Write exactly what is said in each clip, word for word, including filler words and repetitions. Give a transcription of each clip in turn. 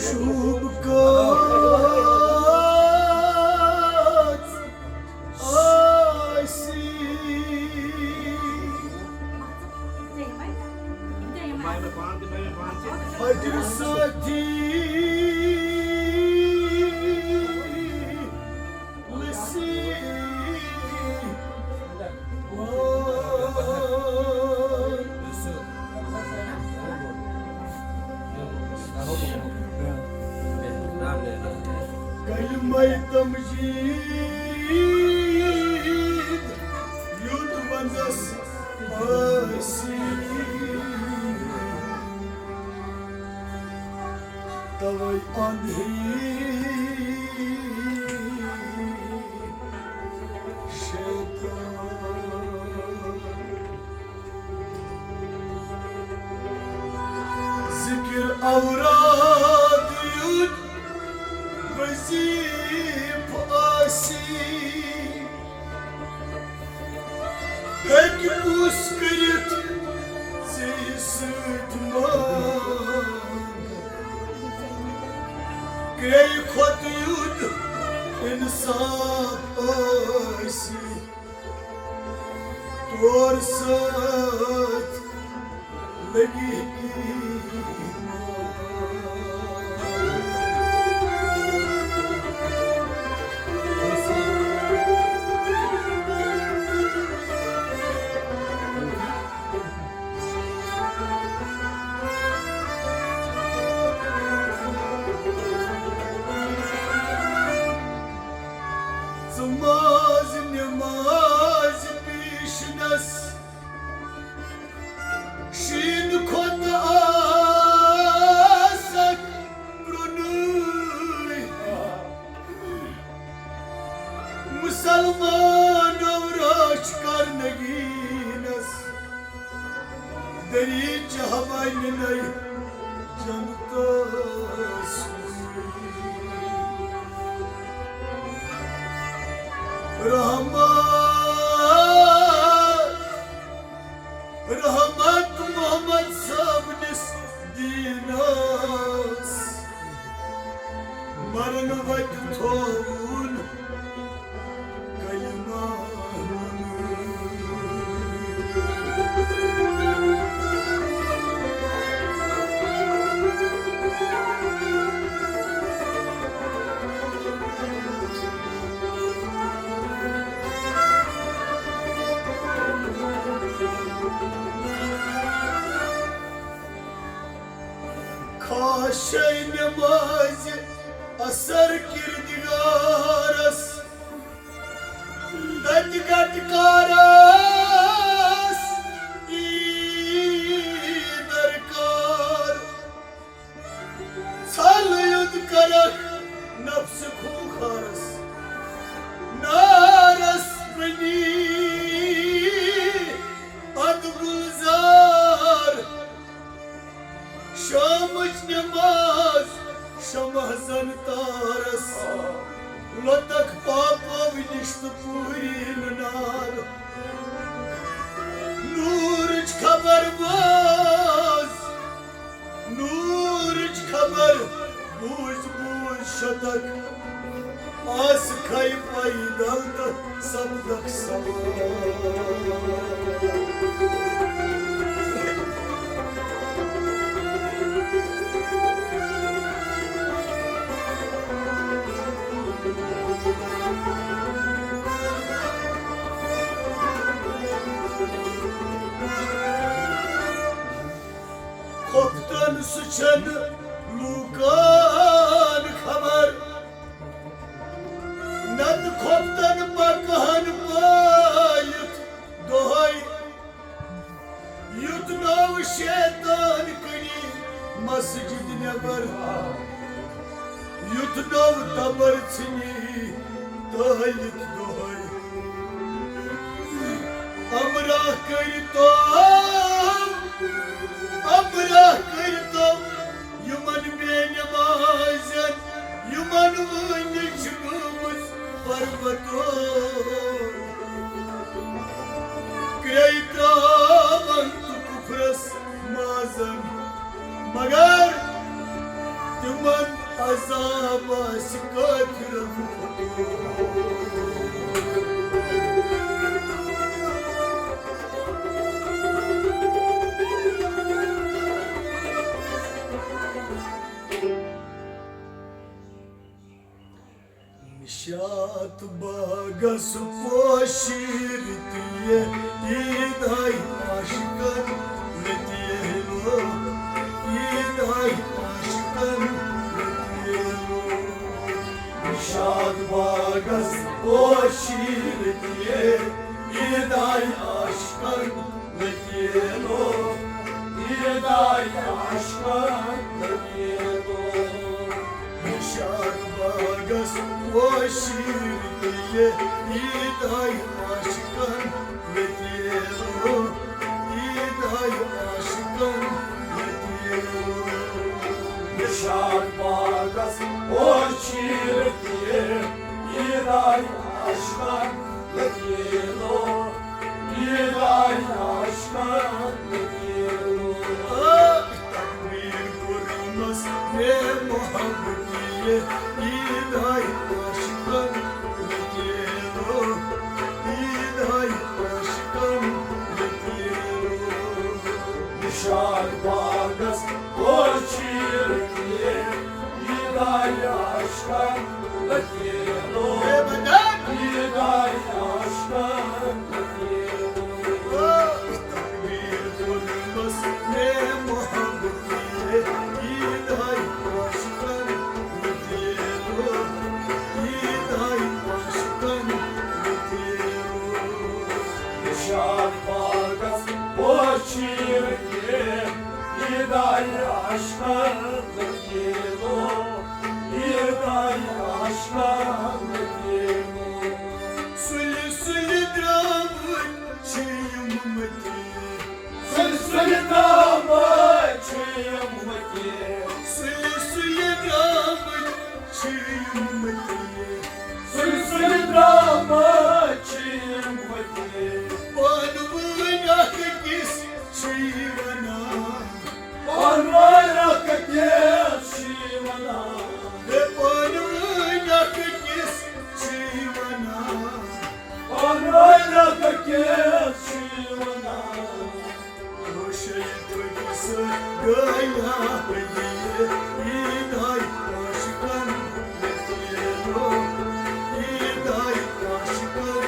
شوٗب کَس آسی۔ فجر سٲتھی لسی۔ کلمہ تمجید یُتھ ونزس آسی، توے اندھی شیطان۔ ذکر اوراد یُتھ وظیفہٕ آسی، ہیٚکہِ کُس کٔرِتھ ژےٚ سۭتۍ منٛگ؟ کرٛیٚیہِ کھۄتہٕ یُتھ انصاف آسی، تور سۭتۍ لگی ایمان۔ ژٕ ماز نماز پیشنس شیٖنہٕ کھۄتہٕ آسکھ پرٛونُے۔ مُسلمانو رٲچھ کرنگینس دٔریٖچہٕ ہوا نِنے جنتس کُن۔ رحمان رحمت محمد صٲبنِس دیٖنس، مرن وتہِ تھووُن کلمہ۔ خاصے نمازِ اثر کردگارس، دتہِ گٹکارس ای درکار۔ ژھل یُد کرکھ نفس خوخارس، نارس بنی اد گلزار۔ شامچ نماز شمع زن تارس، لۄتکھ پاپو نِش تہٕ پوٗری نہٕ نار۔ نوٗرٕچ خبر بوز، نوٗرٕچ خبر بوٗز، بوٗز شتک۔ آس کھے پیدل تہٕ سپدکھ سوار۔ کھۄفتن سُہ چھنہٕ لوٗکن خبر، نہ ہفتن پکہن پٲلِتھ دۄہے، یُتھ نوٚو شیطان کٔڑی مسجد نٮ۪بر، یُتھ نوٚو تبر ژھٕنی تٲلِتھ دۄہے۔ امرا کٔرۍ تو، امرا کٔرۍ تو یِمن بے نمازن، یِمن وُنہِ چھِ گٔمٕژ پربتو۔ کرٛے ترٛاوَن تہٕ کُفرس مازن، مگر تِمن عذاب آسہِ کٲفرن کھوٚتُے۔ نشاط باغس پوشی رتیے، عید آئی عاشقن لتیے لو، عید آئی عاشقن لتیے لو۔ نشاط باغس پوشی رتیے، عید آئی عاشقن لتیے لو، عید آئی عاشقن لتیے لو۔ نشاط باغس پوشی رتیے، عید آئی عاشقن لتیے لو، عید آئی عاشقن لتیے لو۔ نشاط باغس پوشی رتیے، عید آئی عاشقن لتیے لو، عید آئی عاشقن لتیے لو۔ تقریر کوٚرمس مےٚ محبتی، عید آئی عاشقن لتیے لو، عید آئی عاشقن لتیے لو۔ نشاط باغس پوشی رتیے، عید آئی عاشقن لتیے لو، عید آئی عاشقن لتیے لو۔ تقریر کوٚرمس مےٚ محبتی، عید آئی عاشقن لتیے لو، عید آئی عاشقن لتیے لو۔ نشاط باغس پوشی رتیے، عید آئی عاشقن لتیے لو، عید آئی عاشقن لتیے لو۔ سُلہِ سُلہِ درٛامٕتۍ چھِ یِم مٔتی۔ سُلہِ سُلہِ درٛامٕتۍ چھِ یِم مٔتی۔ سُلہِ سُلہِ درٛامٕتۍ چھِ یِم مٔتی۔ سُلہِ سُلہِ درٛامٕتۍ چھِ یِم مٔتی۔ پانہٕ وٲنۍ اکھ أکِس چھِ یہِ وَنان۔ پانہٕ وٲنۍ اکھ أکِس چھِ یہِ وَنان۔ ہے پانہٕ وٲنۍ اکھ أکِس چھِ یہِ وَنان۔ پانہٕ وٲنۍ اکھ أکِس چھِ یہِ وَنان۔ روشے پٔکِس گٔیا پٔدیے، عید آئی عاشقن لتیے لو، عید آئی عاشقن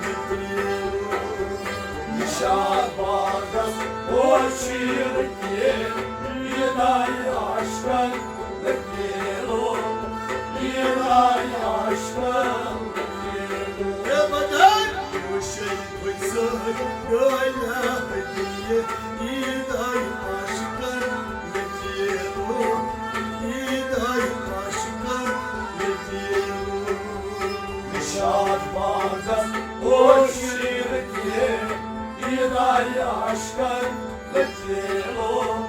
لتیے لو۔ نشاط باغس پوشی رتیے، عید آئی عاشقن لتیے لو، عید آئی عاشقن لتیے لو۔ ہے بدر، روشے پٔکِس گٔیا پٔدیے، عید آئی عاشقن لتیے لو، عید آئی عاشقن لتیے لو۔ نشاط باغس پوشی رتیے، عید آئی عاشقن لتیے لو،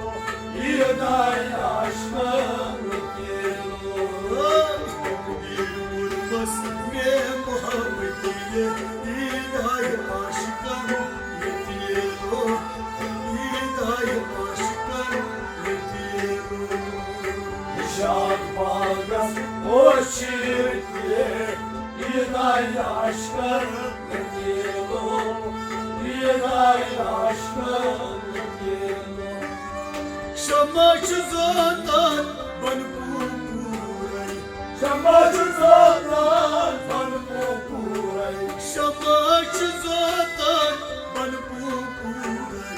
عید آئی عاشقن لتیے لو۔ تقریر کوٚرمس مےٚ محبتی، عید آئی عاشقن لتیے لو، عید آئی عاشقن لتیے لو۔ نشاط باغس پوشی رتیے، عید آئی عاشقن لتیے لو، عید آئی عاشقن لتیے لو۔ شمع چھُ زوتان بن پوٗرے۔ شمع چھُ زوتان بن پوٗرے۔ شمع چھُ زوتان بن پوٗرے۔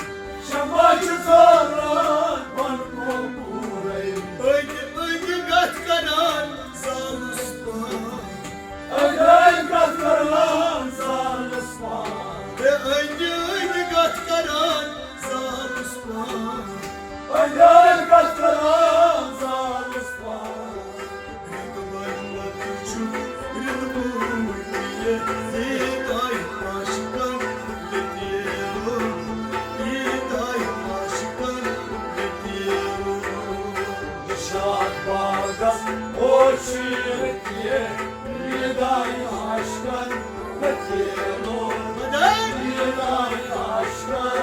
شمع چھُ زوتان بن پوٗرے۔ أنٛدۍ أنٛدۍ کتھ کران زالُس پان۔ أنٛدۍ أنٛدۍ کتھ أنٛدۍ أنٛدۍ کتھ کران زالس پان۔ أنٛدۍ أنٛدۍ کتھ کران زالس پان۔ رِتہٕ بنمت چھُ رِتہٕ موٗدۍ یہِ، ییٖتۍ عاشقن ییٚتہِ ییٖتۍ عاشقن ییٚتہِ نِشاط باغس پوشی رِتہِ ییٖتۍ عاشقن ییٚتہِ ییٖتۍ عاشقن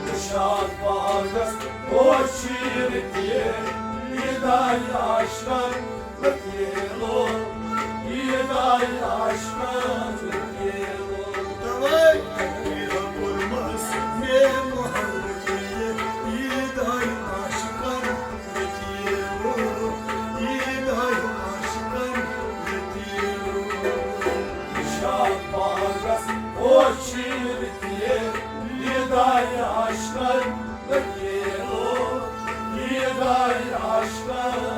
نِشاط باغس پوشی رِتہِ ییٖتۍ عاشقن ییٚتہِ ییٖتۍ عاشقن ییٚتہِ توے تقدیٖرا کوٚرمس مےٚ محبت ییٖتۍ عاشقن ییٚتہِ ییٖتۍ عاشقن ییٚتہِ نِشاط باغس پوشی رِتہِ ییٖتۍ عاشقن ییٖتۍ عاشقن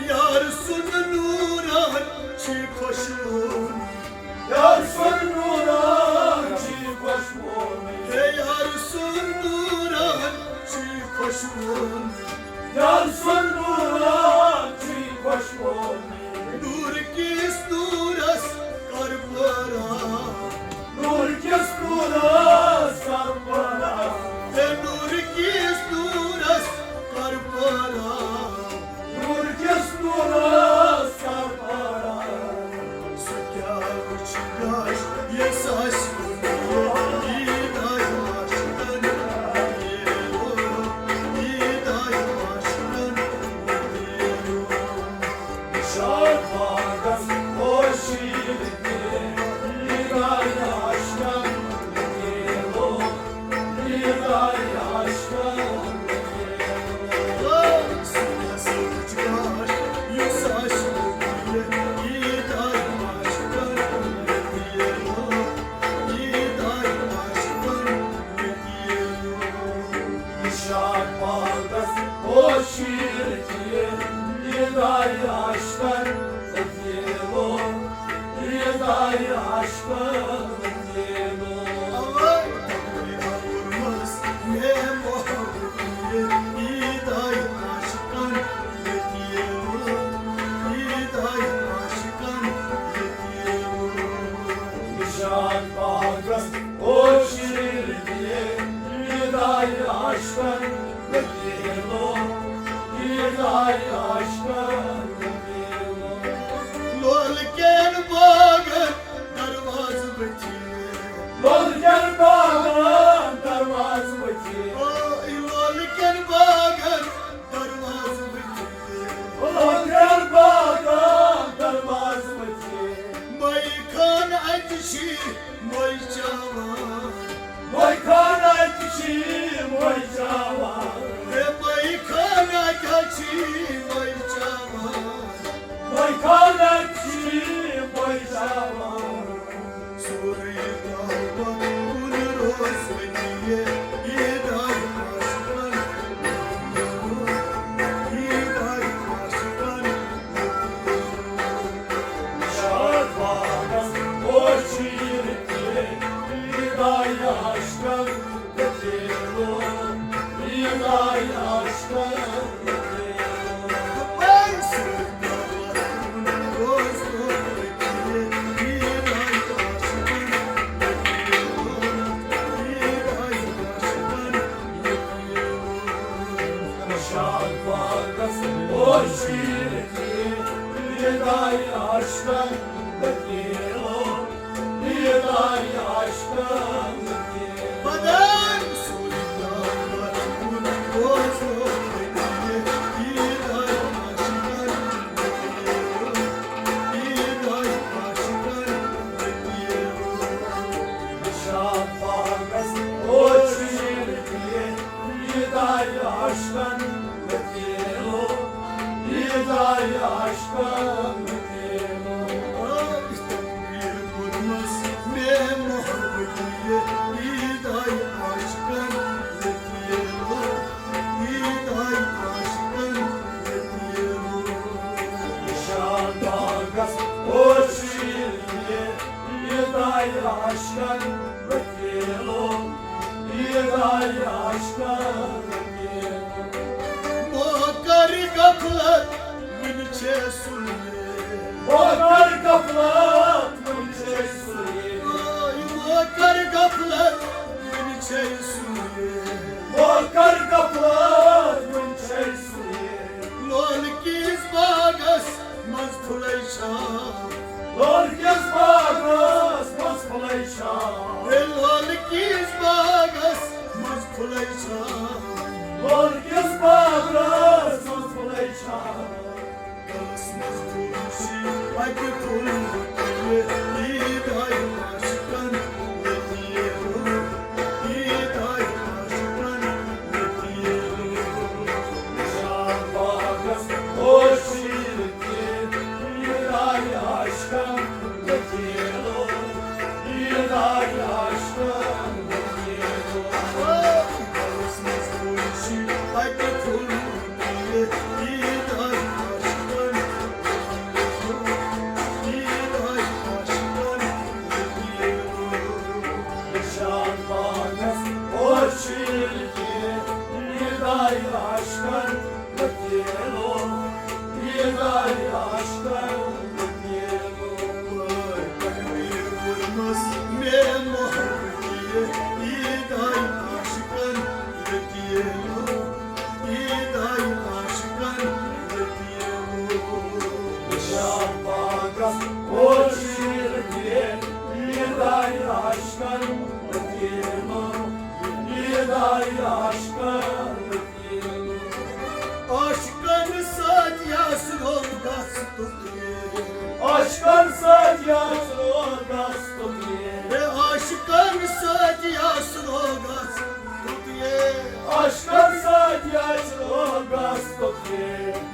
یار سُنٛد نوٗران چھی خۄشوُن۔ یار سُنٛد نوٗران چھی خۄشوُن۔ ہے یار سُنٛد نوٗران چھی خۄشوُن۔ یار سُنٛد نوٗران چھی خۄشوُن۔ نوٗر کِس نوٗرس کر پٲراو۔ نوٗر کِس نوٗرس کر پٲراو۔ ہے نوٗر کِس نوٗرس کر پٲراو۔ نوٗر کِس نوٗرس کر پٲراو۔ سُہ کیٛاہ وٕچھِ گاش یۄس آسہِ وُنہِ ییٖتۍ عاشقن ییٖتۍ عاشقن نِشاط باغس پوشی رِتہِ ییٖتۍ عاشقن ییٖتۍ عاشقن نِشاط باغس پوشی رِتہِ ییٖتۍ عاشقن ییٖتۍ عاشقن نِشاط باغس پوشی رِتہِ ییٖتۍ عاشقن ییٖتۍ عاشقن لولہٕ کٮ۪ن باغن دروازٕ بٕتھِ۔ لولہٕ کٮ۪ن باغن دروازٕ بٕتھِ۔ او، لولہٕ کٮ۪ن باغن دروازٕ بٕتھِ۔ لولہٕ کٮ۪ن باغن دروازٕ بٕتھِ۔ مٔہۍ خان اَتہِ چھی مٔہۍ چاوان۔ مٔہۍ خان اَتہِ چھی مٔہۍ چاوان۔ ہے مٔہۍ خان اَتہِ چھی مٔہۍ چاوان۔ مٔہۍ خان اَتہِ چھی مٔہۍ چاوان۔ سورُے دعوت کُن روز وۄنۍ یہِ، یہِ دعوت عاشقن، یہِ دعوت عاشقن۔ نِشاط باغس پوشی رِتہِ ییٖتۍ عاشقن ییٚتہِ عاشقن نِشاط باغس پوشی رِتہِ ییٖتۍ عاشقن ییٖتۍ عاشقن بدن سُے دعوت کُن روز باغس اوس شیٖرتھ، یہِ دایہِ عشقن وتیلو، یہِ دایہِ عشقن وتیلو۔ یہِ تقدیر کوٚرمس مےٚ محبت، یہِ دایہِ عشقن وتیلو، یہِ دایہِ عشقن وتیلو۔ نشان باغس اوس شیٖرتھ، یہِ دایہِ عشقن وتیلو، یہِ دایہِ عشقن وتیلو۔ مہ کر غفلت، وُنہِ چھے سُلے۔ مہ کر غفلت، وُنہِ چھے سُلے۔ مہ کر غفلت، وُنہِ چھے سُلے۔ مہ کر غفلت، وُنہِ چھے سُلے۔ لولہٕ کِس باغس منٛز پھُلے چھا؟ لولہٕ کِس باغس منٛز پھُلے چھا؟ ہے، لولہٕ کِس باغس منٛز پھُلے چھا؟ لولہٕ کِس باغس منٛز پھُلے چھا؟ دلس منٛز پھُل چھِ اَکہِ پھُلہٕ وُتلہِ، عیٖد آیہِ عاشقن وتیلو، عیٖد آیہِ عاشقن وتیلو۔ نشان باغس اوس شیٖرتھ، عیٖد آیہِ عاشقن وتیلو، عیٖد آیہِ عاشقن وتیلو۔ دلس منٛز پھُل چھِ اَکہِ پھُلہٕ عاشقن سۭتۍ یس روزدس تُتھ عاشقن سۭتۍ یس روزدس تُتھ ہے عاشقن سۭتۍ یس روزدس تُتھ عاشقن سۭتۍ یس روزدس تُتھ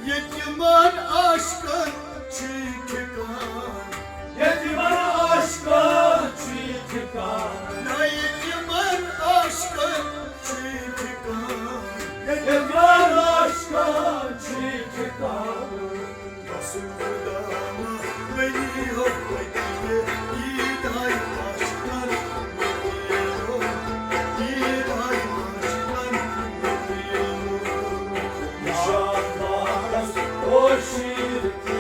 یتیمن عاشقن چھی ٹھکان۔ یتیمن عاشقن چھی ٹھکان۔ نہ یتیمن عاشقن چھی ٹھکان۔ یتیمن عاشقن چھی ٹھکان۔ بس خدا ما بنی ہو عید آئی عاشقن عید آئی عاشقن نشان باغس اوس شیٖرتھ،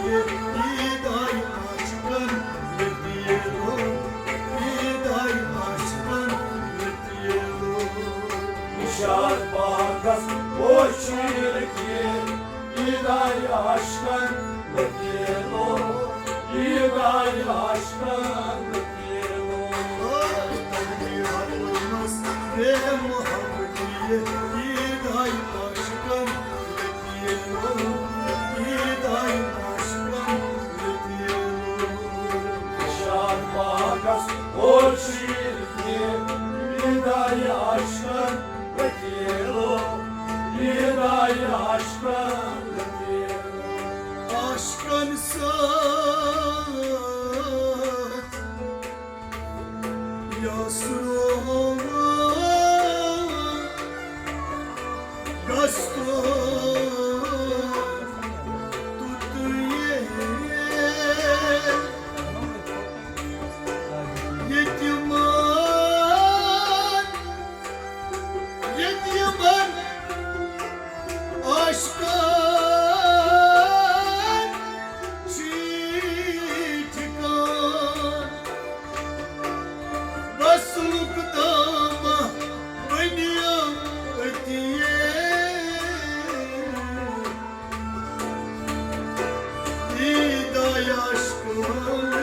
عیٖد آیہِ عاشقن وتیلو، عیٖد آیہِ عاشقن وتیلو۔ نشان باغس اوس شیٖرتھ، عیٖد آیہِ عاشقن وتیلو، عیٖد آیہِ عاشقن وتیلو۔ تقدیر حکمس بے محبتی، عیٖد آیہِ عاشقن وتیلو، عیٖد آیہِ عاشقن وتیلو۔ نشان باغس اوس شیٖرتھ، عیٖد آیہِ عاشقن وتیلو، عیٖد آیہِ عاشقن وتیلو۔ عاشقن سۭتۍ یس روز گستو تُتھ یتیمن، یتیمن عاشقن چھی ٹھکان۔ بس لُکھ دامہ بنیو أتی۔ عیٖد آیہِ عاشقن